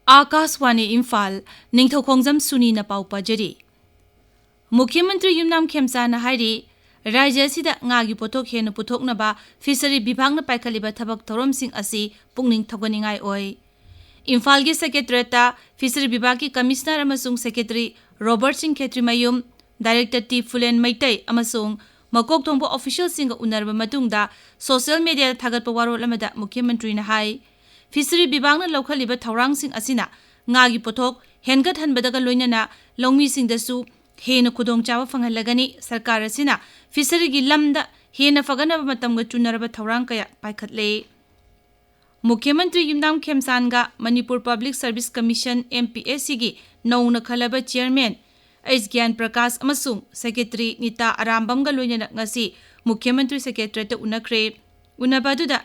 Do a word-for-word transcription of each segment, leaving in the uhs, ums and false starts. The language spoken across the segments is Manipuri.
ꯑꯥꯀꯥꯁꯋꯥꯅꯤ ꯏꯝꯐꯥꯜ, ꯅꯤꯡꯊꯧꯈꯣꯡꯖꯝ ꯁꯨꯅꯤꯅ ꯄꯥꯎ ꯄꯥꯖꯔꯤ꯫ ꯃꯨꯈ꯭ꯌ ꯃꯟꯇ꯭ꯔꯤ ꯌꯨꯝꯅꯥꯝ ꯈꯦꯝꯆꯥꯟꯅ ꯍꯥꯏꯔꯤ, ꯔꯥꯖ꯭ꯌ ꯑꯁꯤꯗ ꯉꯥꯒꯤ ꯄꯣꯠꯊꯣꯛ ꯍꯦꯟꯅ ꯄꯨꯊꯣꯛꯅꯕ ꯐꯤꯁꯔꯤ ꯕꯤꯚꯥꯒꯅ ꯄꯥꯏꯈꯠꯂꯤꯕ ꯊꯕꯛ ꯊꯧꯔꯝꯁꯤꯡ ꯑꯁꯤ ꯄꯨꯛꯅꯤꯡ ꯊꯧꯒꯠꯅꯤꯡꯉꯥꯏ ꯑꯣꯏ꯫ ꯏꯝꯐꯥꯜꯒꯤ ꯁꯦꯀ꯭ꯔꯦꯇꯔꯤꯌꯦꯠꯇ ꯐꯤꯁꯔꯤ ꯕꯤꯚꯥꯒꯀꯤ ꯀꯃꯤꯁꯅꯔ ꯑꯃꯁꯨꯡ ꯁꯦꯀ꯭ꯔꯦꯇꯔꯤ ꯔꯣꯕꯔꯠ ꯁꯤꯡ ꯈꯦꯇ꯭ꯔꯤꯃꯌꯨꯝ, ꯗꯥꯏꯔꯦꯛꯇꯔ ꯇꯤ ꯐꯨꯂꯦꯟ ꯃꯩꯇꯩ ꯑꯃꯁꯨꯡ ꯃꯀꯣꯛ ꯊꯣꯡꯕ ꯑꯣꯐꯤꯁꯤꯌꯦꯜꯁꯤꯡꯒ ꯎꯅꯔꯕ ꯃꯇꯨꯡꯗ ꯁꯣꯁꯤꯌꯦꯜ ꯃꯤꯗꯤꯌꯥꯗ ꯊꯥꯒꯠꯄ ꯋꯥꯔꯣꯜ ꯑꯃꯗ ꯃꯨꯈ꯭ꯌ ꯃꯟꯇ꯭ꯔꯤꯅ ꯍꯥꯏ, ꯐꯤꯁꯔꯤ ꯕꯤꯚꯥꯒꯅ ꯂꯧꯈꯠꯂꯤꯕ ꯊꯧꯔꯥꯡꯁꯤꯡ ꯑꯁꯤꯅ ꯉꯥꯒꯤ ꯄꯣꯠꯊꯣꯛ ꯍꯦꯟꯒꯠꯍꯟꯕꯗꯒ ꯂꯣꯏꯅꯅ ꯂꯧꯃꯤꯁꯤꯡꯗꯁꯨ ꯍꯦꯟꯅ ꯈꯨꯗꯣꯡꯆꯥꯕ ꯐꯪꯍꯜꯂꯒꯅꯤ꯫ ꯁꯔꯀꯥꯔ ꯑꯁꯤꯅ ꯐꯤꯁꯔꯤꯒꯤ ꯂꯝꯗ ꯍꯦꯟꯅ ꯐꯒꯠꯅꯕ ꯃꯇꯝꯒ ꯆꯨꯅꯔꯕ ꯊꯧꯔꯥꯡ ꯀꯌꯥ ꯄꯥꯏꯈꯠꯂꯦ꯫ ꯃꯨꯈ꯭ꯌ ꯃꯟꯇ꯭ꯔꯤ ꯌꯨꯝꯅꯥꯝ ꯈꯦꯝꯆꯥꯟꯒ Manipur public service commission, M P S ꯁꯤꯒꯤ ꯅꯧꯅ ꯈꯜꯂꯕ ꯆꯤꯌꯔꯃꯦꯟ ꯑꯩꯆ ꯒ꯭ꯌꯥꯟ ꯄ꯭ꯔꯀꯥꯁ ꯑꯃꯁꯨꯡ ꯁꯦꯀ꯭ꯔꯦꯇꯔꯤ ꯅꯤꯇꯥ ꯑꯔꯥꯝꯕꯝꯒ ꯂꯣꯏꯅꯅ ꯉꯁꯤ ꯃꯨꯈ꯭ꯌ ꯃꯟꯇ꯭ꯔꯤ ꯁꯦꯀ꯭ꯔꯦꯇꯔꯤꯌꯦꯠꯇ ꯎꯅꯈ꯭ꯔꯦ꯫ ꯎꯅꯕ ꯑꯗꯨꯗ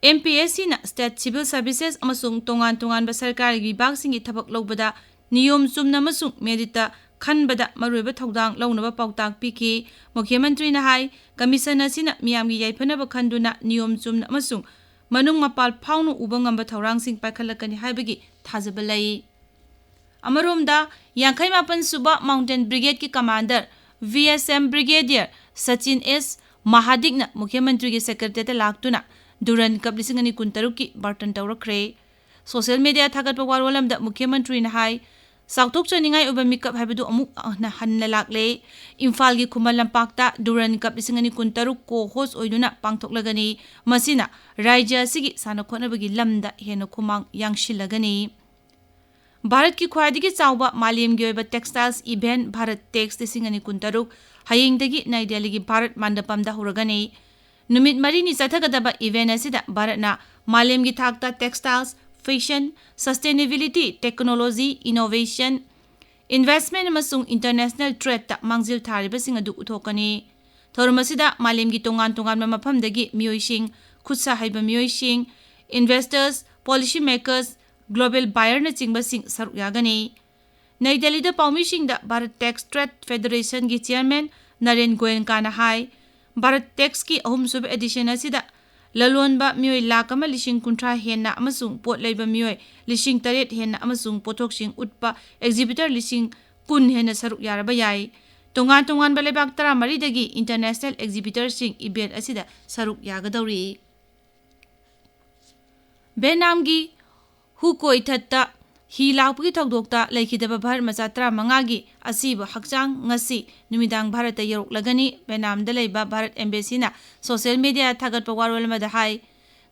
ꯑꯦꯝ ꯄꯤ ꯑꯦꯁ ꯁꯤꯅ ꯁ꯭ꯇꯦꯠ ꯁꯤꯚꯤꯜ ꯁꯔꯚꯤꯁꯦꯁ ꯑꯃꯁꯨꯡ ꯇꯣꯉꯥꯟ ꯇꯣꯉꯥꯟꯕ ꯁꯔꯀꯥꯔꯒꯤ ꯕꯤꯚꯥꯒꯁꯤꯡꯒꯤ ꯊꯕꯛ ꯂꯧꯕꯗ ꯅꯤꯌꯣꯝ ꯆꯨꯝꯅ ꯑꯃꯁꯨꯡ ꯃꯦꯔꯤꯠꯇ ꯈꯟꯕꯗ ꯃꯔꯨꯑꯣꯏꯕ ꯊꯧꯗꯥꯡ ꯂꯧꯅꯕ ꯄꯥꯎꯇꯥꯛ ꯄꯤꯈꯤ꯫ ꯃꯨꯈ꯭ꯌ ꯃꯟꯇ꯭ꯔꯤꯅ ꯍꯥꯏ, ꯀꯃꯤꯁꯟ ꯑꯁꯤꯅ ꯃꯤꯌꯥꯝꯒꯤ ꯌꯥꯏꯐꯅꯕ ꯈꯟꯗꯨꯅ ꯅꯤꯌꯣꯝ ꯆꯨꯝꯅ ꯑꯃꯁꯨꯡ ꯃꯅꯨꯡ ꯃꯄꯥꯜ ꯐꯥꯎꯅ ꯎꯕ ꯉꯝꯕ ꯊꯧꯔꯥꯡꯁꯤꯡ ꯄꯥꯏꯈꯠꯂꯛꯀꯅꯤ ꯍꯥꯏꯕꯒꯤ ꯊꯥꯖꯕ ꯂꯩ꯫ ꯑꯃꯔꯣꯝꯗ, ꯌꯥꯡꯈꯩ ꯃꯥꯄꯟ ꯁꯨꯕ ꯃꯥꯎꯟꯇꯦꯟ ꯕ꯭ꯔꯤꯒꯦꯗꯀꯤ ꯀꯃꯥꯟꯗꯔ, ꯚꯤ ꯑꯦꯁ ꯑꯦꯝ ꯕ꯭ꯔꯤꯒꯦꯗꯤꯌꯔ ꯁꯆꯤꯟ ꯑꯦꯁ ꯃꯍꯥꯗꯤꯛꯅ ꯃꯨꯈ꯭ꯌ ꯃꯟꯇ꯭ꯔꯤꯒꯤ ꯁꯦꯀ꯭ꯔꯦꯇꯔꯤꯌꯦꯠꯇ ꯂꯥꯛꯇꯨꯅ ꯗꯨꯔꯟ ꯀꯞ ꯂꯤꯁꯤꯡ ꯑꯅꯤ ꯀꯨꯟꯇꯔꯨꯛꯀꯤ ꯕꯥꯔꯇꯟ ꯇꯧꯔꯛꯈ꯭ꯔꯦ꯫ ꯁꯣꯁꯤꯌꯦꯜ ꯃꯤꯗꯤꯌꯥ ꯊꯥꯒꯠꯄ ꯋꯥꯔꯣꯜ ꯑꯃꯗ ꯃꯨꯈ꯭ꯌ ꯃꯟꯇ꯭ꯔꯤꯅ ꯍꯥꯏ, ꯆꯥꯎꯊꯣꯛꯆꯅꯤꯡꯉꯥꯏ ꯑꯣꯏꯕ ꯃꯤꯀꯞ ꯍꯥꯏꯕꯗꯨ ꯑꯃꯨꯛ ꯍꯟꯅ ꯍꯟꯅ ꯂꯥꯛꯂꯦ꯫ ꯏꯝꯐꯥꯜꯒꯤ ꯈꯨꯃꯟ ꯂꯝꯄꯥꯛꯇ ꯗꯨꯔꯟ ꯀꯞ ꯂꯤꯁꯤꯡ ꯑꯅꯤ ꯀꯨꯟꯇꯔꯨꯛ ꯀꯣ ꯍꯣꯁ ꯑꯣꯏꯗꯨꯅ ꯄꯥꯡꯊꯣꯛꯂꯒꯅꯤ꯫ ꯃꯁꯤꯅ ꯔꯥꯖ꯭ꯌ ꯑꯁꯤꯒꯤ ꯁꯥꯟꯅ ꯈꯣꯠꯅꯕꯒꯤ ꯂꯝꯗ ꯍꯦꯟꯅ ꯈꯨꯃꯥꯡ ꯌꯥꯡꯁꯤꯜꯂꯒꯅꯤ꯫ ꯚꯥꯔꯠꯀꯤ ꯈ꯭ꯋꯥꯏꯗꯒꯤ ꯆꯥꯎꯕ ꯃꯥꯂꯦꯝꯒꯤ ꯑꯣꯏꯕ ꯇꯦꯛꯁꯇꯥꯏꯜꯁ ꯏꯚꯦꯟꯠ ꯚꯥꯔꯠ ꯇꯦꯛꯁ ꯂꯤꯁꯤꯡ ꯑꯅꯤ ꯀꯨꯟꯇꯔꯨꯛ ꯍꯌꯦꯡꯗꯒꯤ ꯅꯩ ꯗꯦꯜꯂꯤꯒꯤ ꯚꯥꯔꯠ ꯃꯟꯗꯄꯝꯗ ꯍꯧꯔꯒꯅꯤ꯫ ꯅꯨꯃꯤꯠ ꯃꯔꯤꯅꯤ ꯆꯠꯊꯒꯗꯕ ꯏꯚꯦꯟꯠ ꯑꯁꯤꯗ ꯚꯥꯔꯠꯅ ꯃꯥꯂꯦꯝꯒꯤ ꯊꯥꯛꯇ textiles, fashion, sustainability, technology, innovation, investment ꯑꯃꯁꯨꯡ ꯏꯟꯇꯔꯅꯦꯁꯅꯦꯜ ꯇ꯭ꯔꯦꯗꯇ ꯃꯥꯡꯖꯤꯜ ꯊꯥꯔꯤꯕꯁꯤꯡ ꯑꯗꯨ ꯎꯠꯊꯣꯛꯀꯅꯤ꯫ ꯊꯧꯔꯝ ꯑꯁꯤꯗ ꯃꯥꯂꯦꯝꯒꯤ ꯇꯣꯉꯥꯟ ꯇꯣꯉꯥꯟꯕ ꯃꯐꯝꯗꯒꯤ ꯃꯤꯑꯣꯏꯁꯤꯡ, ꯈꯨꯠꯁꯥ ꯍꯩꯕ ꯃꯤꯑꯣꯏꯁꯤꯡ, ꯏꯟꯚꯦꯁꯇꯔꯁ, ꯄꯣꯂꯤꯁꯤ ꯃꯦꯀꯔꯁ, ꯒ꯭ꯂꯣꯕꯦꯜ ꯕꯥꯌꯔꯅꯆꯤꯡꯕꯁꯤꯡ ꯁꯔꯨꯛ ꯌꯥꯒꯅꯤ꯫ ꯅꯩ ꯗꯦꯜꯂꯤꯗ ꯄꯥꯎꯃꯤꯁꯤꯡꯗ Bharat tax trade ꯐꯦꯗꯔꯦꯁꯟꯒꯤ chairman Naren ꯒꯣꯌꯦꯟꯀꯥꯅ ꯍꯥꯏ, ꯚꯥꯔꯠ ꯇꯦꯛꯁꯀꯤ ꯑꯍꯨꯝꯁꯨꯕ ꯑꯦꯗꯤꯁꯟ ꯑꯁꯤꯗ ꯂꯂꯣꯟꯕ ꯃꯤꯑꯣꯏ ꯂꯥꯈ ꯑꯃ ꯂꯤꯁꯤꯡ ꯀꯨꯟꯊ꯭ꯔꯥ ꯍꯦꯟꯅ ꯑꯃꯁꯨꯡ ꯄꯣꯠ ꯂꯩꯕ ꯃꯤꯑꯣꯏ ꯂꯤꯁꯤꯡ ꯇꯔꯦꯠ ꯍꯦꯟꯅ ꯑꯃꯁꯨꯡ ꯄꯣꯠꯊꯣꯛꯁꯤꯡ ꯎꯠꯄ exhibitor ꯂꯤꯁꯤꯡ ꯀꯨꯟ ꯍꯦꯟꯅ ꯁꯔꯨꯛ ꯌꯥꯔꯕ ꯌꯥꯏ꯫ ꯇꯣꯉꯥꯟ ꯇꯣꯉꯥꯟꯕ ꯂꯩꯕꯥꯛ ꯇꯔꯥꯃꯔꯤꯗꯒꯤ international exhibitorꯁꯤꯡ event ꯑꯁꯤꯗ ꯁꯔꯨꯛ ꯌꯥꯒꯗꯧꯔꯤ꯫ ꯚꯦꯠꯅꯥꯝꯒꯤ ꯍꯨꯀꯣꯏꯊꯠꯇ ꯍꯤ ꯂꯥꯛꯄꯒꯤ ꯊꯧꯗꯣꯛꯇ ꯂꯩꯈꯤꯗꯕ ꯚꯥꯔꯠ ꯃꯆꯥ ꯇꯔꯥꯃꯉꯥꯒꯤ ꯑꯁꯤꯕ ꯍꯛꯆꯥꯡ ꯉꯁꯤ ꯅꯨꯃꯤꯗꯥꯡ ꯚꯥꯔꯠꯇ ꯌꯧꯔꯛꯂꯒꯅꯤ꯫ ꯚꯦꯠꯅꯥꯝꯗ ꯂꯩꯕ ꯚꯥꯔꯠ embassy ꯅ social media ꯊꯥꯒꯠꯄ ꯋꯥꯔꯣꯜ ꯑꯃꯗ ꯍꯥꯏ,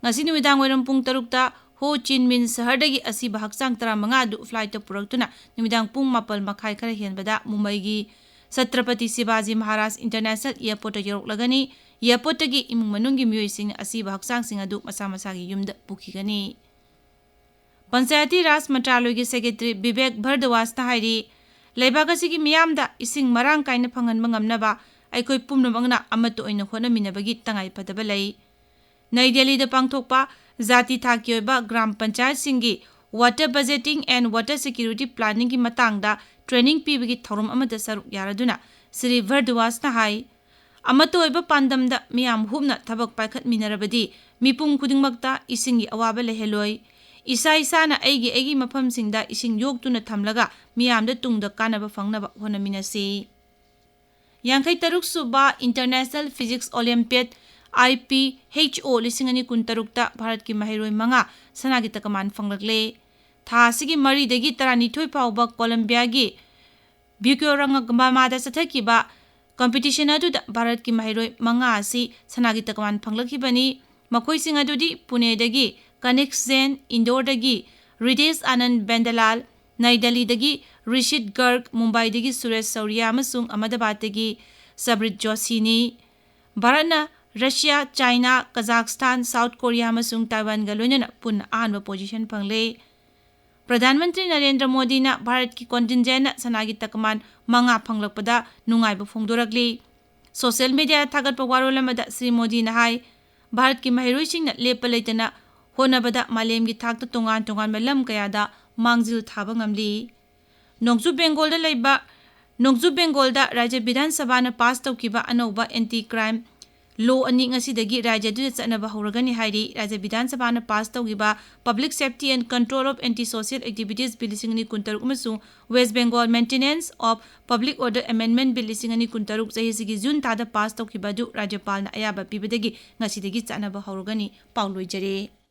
ꯉꯁꯤ ꯅꯨꯃꯤꯗꯥꯡ ꯋꯥꯏꯔꯝ ꯄꯨꯡ ꯇꯔꯨꯛꯇ ꯍꯣ ꯆꯤꯟ ꯃꯤꯟ ꯁꯍꯔꯗꯒꯤ ꯑꯁꯤꯕ ꯍꯛꯆꯥꯡ ꯇꯔꯥꯃꯉꯥ ꯑꯗꯨ flight ꯇ ꯄꯨꯔꯛꯇꯨꯅ ꯅꯨꯃꯤꯗꯥꯡ ꯄꯨꯡ ꯃꯥꯄꯜ ꯃꯈꯥꯏ ꯈꯔ ꯍꯦꯟꯕꯗ ꯃꯨꯝꯕꯥꯏꯒꯤ ꯁꯇ꯭ꯔꯄꯇꯤ ꯁꯤꯕꯥꯖꯤ ꯃꯍꯥꯔꯥꯖ International Airport ꯇ ꯌꯧꯔꯛꯂꯒꯅꯤ꯫ Airport ꯇꯒꯤ ꯏꯃꯨꯡ ꯃꯅꯨꯡꯒꯤ ꯃꯤꯑꯣꯏꯁꯤꯡꯅ ꯑꯁꯤꯕ ꯍꯛꯆꯥꯡꯁꯤꯡ ꯑꯗꯨ ꯃꯁꯥ ꯃꯁꯥꯒꯤ ꯌꯨꯝꯗ ꯄꯨꯈꯤꯒꯅꯤ꯫ ꯄꯟꯆꯥꯌꯇꯤ ꯔꯥꯖ ꯃꯟꯇ꯭ꯔꯥꯂꯣꯏꯒꯤ secretary ꯕꯤꯕꯦꯛ ꯚꯔꯗꯋꯥꯖꯅ ꯍꯥꯏꯔꯤ, ꯂꯩꯕꯥꯛ ꯑꯁꯤꯒꯤ ꯃꯤꯌꯥꯝꯗ ꯏꯁꯤꯡ ꯃꯔꯥꯡ ꯀꯥꯏꯅ ꯐꯪꯍꯟꯕ ꯉꯝꯅꯕ ꯑꯩꯈꯣꯏ ꯄꯨꯝꯅꯃꯛꯅ ꯑꯃꯠꯇ ꯑꯣꯏꯅ ꯍꯣꯠꯅꯃꯤꯟꯅꯕꯒꯤ ꯇꯉꯥꯏꯐꯗꯕ ꯂꯩ꯫ ꯅꯩ ꯗꯦꯜꯂꯤꯗ ꯄꯥꯡꯊꯣꯛꯄ ꯖꯥꯇꯤ ꯊꯥꯛꯀꯤ ꯑꯣꯏꯕ gram ꯄꯟꯆꯥꯌꯠꯁꯤꯡꯒꯤ water budgeting and water security planning ꯒꯤ ꯃꯇꯥꯡꯗ training ꯄꯤꯕꯒꯤ ꯊꯧꯔꯝ ꯑꯃꯗ ꯁꯔꯨꯛ ꯌꯥꯔꯗꯨꯅ ꯁ꯭ꯔꯤ ꯚꯔꯗ꯭ꯋꯥꯖꯅ ꯍꯥꯏ, ꯑꯃꯠꯇ ꯑꯣꯏꯕ ꯄꯥꯟꯗꯝꯗ ꯃꯤꯌꯥꯝ ꯍꯨꯞꯅ ꯊꯕꯛ ꯄꯥꯏꯈꯠꯃꯤꯟꯅꯔꯕꯗꯤ ꯃꯤꯄꯨꯝ ꯈꯨꯗꯤꯡꯃꯛꯇ ꯏꯁꯤꯡꯒꯤ ꯑꯋꯥꯕ ꯂꯩꯍꯜꯂꯣꯏ꯫ ꯏꯁꯥ ꯏꯁꯥꯅ ꯑꯩꯒꯤ ꯑꯩꯒꯤ ꯃꯐꯝꯁꯤꯡꯗ ꯏꯁꯤꯡ ꯌꯣꯛꯇꯨꯅ ꯊꯝꯂꯒ ꯃꯤꯌꯥꯝꯗ ꯇꯨꯡꯗ ꯀꯥꯟꯅꯕ ꯐꯪꯅꯕ ꯍꯣꯠꯅꯃꯤꯟꯅꯁꯤ꯫ ꯌꯥꯡꯈꯩ ꯇꯔꯨꯛ ꯁꯨꯕ International Physics Olympiad, I P H O, ꯂꯤꯁꯤꯡ ꯑꯅꯤ ꯀꯨꯟꯇꯔꯨꯛꯇ ꯚꯥꯔꯠꯀꯤ ꯃꯍꯩꯔꯣꯏ ꯃꯉꯥ ꯁꯅꯥꯒꯤ ꯇꯀꯃꯥꯟ ꯐꯪꯂꯛꯂꯦ꯫ ꯊꯥ ꯑꯁꯤꯒꯤ ꯃꯔꯤꯗꯒꯤ ꯇꯔꯥꯅꯤꯊꯣꯏ ꯐꯥꯎꯕ ꯀꯣꯂꯝꯕꯤꯌꯥꯒꯤ ꯕ꯭ꯌꯨꯀ꯭ꯌꯣꯔꯪꯒꯃꯥꯗ ꯆꯠꯊꯈꯤꯕ competition ꯑꯗꯨꯗ ꯚꯥꯔꯠꯀꯤ ꯃꯍꯩꯔꯣꯏ ꯃꯉꯥ ꯑꯁꯤ ꯁꯅꯥꯒꯤ ꯇꯀꯃꯥꯟ ꯐꯪꯂꯛꯈꯤꯕꯅꯤ꯫ ꯃꯈꯣꯏꯁꯤꯡ ꯑꯗꯨꯗꯤ ꯄꯨꯅꯦꯗꯒꯤ ꯀꯅꯤꯛꯁ ꯖꯦꯟ, ꯏꯟꯗꯣꯔꯗꯒꯤ ꯔꯤꯇꯦꯁ ꯑꯅꯟ ꯕꯦꯟꯗꯂꯥꯜ, ꯅꯩ ꯗꯦꯜꯂꯤꯗꯒꯤ ꯔꯤꯁꯤꯠ ꯒꯔꯒ, ꯃꯨꯝꯕꯥꯏꯗꯒꯤ ꯁꯨꯔꯦꯁ ꯁꯧꯔꯤꯌꯥ ꯑꯃꯁꯨꯡ ꯑꯍꯃꯗꯥꯕꯥꯗꯇꯒꯤ ꯁꯕ꯭ꯔꯤꯠ ꯖꯣꯁꯤꯅꯤ꯫ ꯚꯥꯔꯠꯅ ꯔꯁꯤꯌꯥ, ꯆꯥꯏꯅꯥ, ꯀꯖꯥꯈꯁꯇꯥꯟ, ꯁꯥꯎꯠ ꯀꯣꯔꯤꯌꯥ ꯑꯃꯁꯨꯡ ꯇꯥꯏꯋꯥꯟꯒ ꯂꯣꯏꯅꯅ ꯄꯨꯟꯅ ꯑꯍꯥꯟꯕ position ꯐꯪꯂꯦ꯫ ꯄ꯭ꯔꯙꯥꯟ ꯃꯟꯇ꯭ꯔꯤ ꯅꯔꯦꯟꯗ꯭ꯔ ꯃꯣꯗꯤꯅ ꯚꯥꯔꯠꯀꯤ contingent ꯅ ꯁꯅꯥꯒꯤ ꯇꯀꯃꯥꯟ ꯃꯉꯥ ꯐꯪꯂꯛꯄꯗ ꯅꯨꯡꯉꯥꯏꯕ ꯐꯣꯡꯗꯣꯔꯛꯂꯤ꯫ Social media ꯊꯥꯒꯠꯄ ꯋꯥꯔꯣꯜ ꯑꯃꯗ ꯁ꯭ꯔꯤ ꯃꯣꯗꯤꯅ ꯍꯥꯏ, ꯚꯥꯔꯠꯀꯤ ꯃꯍꯩꯔꯣꯏꯁꯤꯡꯅ ꯂꯦꯞꯄ ꯂꯩꯇꯅ ꯍꯣꯠꯅꯕꯗ ꯃꯥꯂꯦꯝꯒꯤ ꯊꯥꯛꯇ ꯇꯣꯉꯥꯟ ꯇꯣꯉꯥꯟꯕ ꯂꯝ ꯀꯌꯥꯗ ꯃꯥꯡꯖꯤꯜ ꯊꯥꯕ ꯉꯝꯂꯤ꯫ ꯅꯣꯡꯆꯨꯞ ꯕꯦꯡꯒꯣꯜꯗ ꯂꯩꯕ, ꯅꯣꯡꯆꯨꯞ ꯕꯦꯡꯒꯣꯜꯗ ꯔꯥꯖ꯭ꯌ ꯕꯤꯙꯥꯟ ꯁꯚꯥꯅ pass ꯇꯧꯈꯤꯕ ꯑꯅꯧꯕ anti crime ꯂꯣ ꯑꯅꯤ ꯉꯁꯤꯗꯒꯤ ꯔꯥꯖ꯭ꯌ ꯑꯗꯨꯗ ꯆꯠꯅꯕ ꯍꯧꯔꯒꯅꯤ ꯍꯥꯏꯔꯤ꯫ ꯔꯥꯖ꯭ꯌ ꯕꯤꯙꯥꯟ ꯁꯚꯥꯅ ꯄꯥꯁ ꯇꯧꯈꯤꯕ Public Safety and Control of Anti-Social Activities Bill ꯂꯤꯁꯤꯡ ꯑꯅꯤ ꯀꯨꯟꯇꯔꯨꯛ ꯑꯃꯁꯨꯡ West Bengal Maintenance of Public Order Amendment Bill ꯂꯤꯁꯤꯡ ꯑꯅꯤ ꯀꯨꯟꯇꯔꯨꯛ ꯆꯍꯤꯁꯤꯒꯤ ꯖꯨꯟ ꯊꯥꯗ ꯄꯥꯁ ꯇꯧꯈꯤꯕ ꯑꯗꯨ ꯔꯥꯖ꯭ꯌꯄꯥꯜꯅ ꯑꯌꯥꯕ ꯄꯤꯕꯗꯒꯤ ꯉꯁꯤꯗꯒꯤ ꯆꯠꯅꯕ ꯍꯧꯔꯒꯅꯤ꯫ ꯄꯥꯎ ꯂꯣꯏꯖꯔꯦ꯫